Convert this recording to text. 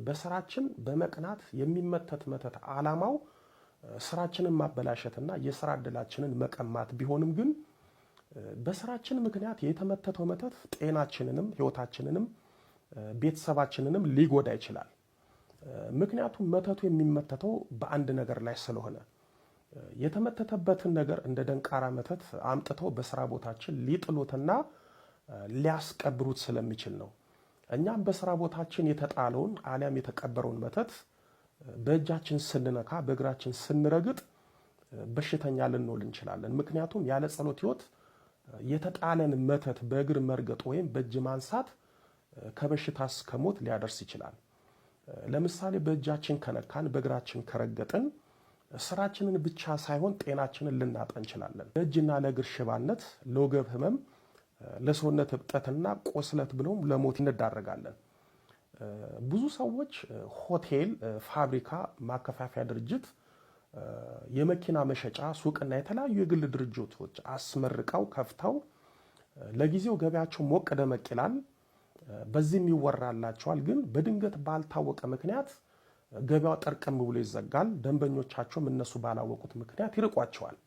በስራችን በመቅናት የሚመተት መተት ዓላማው ስራችንን ማበላሸትና የስራ እድላችንን መቀማት ቢሆንም ግን በስራችን ምክንያት የተመተተው መተት ጤናችንንም ህይወታችንንም ቤተሰባችንንም ሊጎዳ ይችላል። ምክንያቱም መተቱ የሚመተተው በአንድ ነገር ላይ ስለሆነ የተመተተበትን ነገር እንደ ደንቃራ መተት አምጥተው በስራ ቦታችን ሊጥሉትና ሊያስቀብሩት ስለሚችል ነው። እኛም በስራ ቦታችን የተጣለውን አሊያም የተቀበረውን መተት በእጃችን ስንነካ፣ በእግራችን ስንረግጥ በሽተኛ ልንሆን እንችላለን። ምክንያቱም ያለ ጸሎት ህይወት የተጣለን መተት በእግር መርገጥ ወይም በእጅ ማንሳት ከበሽታ እስከ ሞት ሊያደርስ ይችላል። ለምሳሌ በእጃችን ከነካን፣ በእግራችን ከረገጥን ስራችንን ብቻ ሳይሆን ጤናችንን ልናጣ እንችላለን። ለእጅና ለእግር ሽባነት፣ ለወገብ ህመም፣ ለሰውነት እብጠትና ቆስለት ብሎም ለሞት እንዳረጋለን። ብዙ ሰዎች ሆቴል፣ ፋብሪካ፣ ማከፋፈያ ድርጅት፣ የመኪና መሸጫ ሱቅና የተለያዩ የግል ድርጅቶች አስመርቀው ከፍተው ለጊዜው ገበያቸው ሞቅ ደመቅ ይላል። በዚህም ይወራላቸዋል። ግን በድንገት ባልታወቀ ምክንያት ገበያው ጠርቀም ብሎ ይዘጋል። ደንበኞቻቸውም እነሱ ባላወቁት ምክንያት ይርቋቸዋል።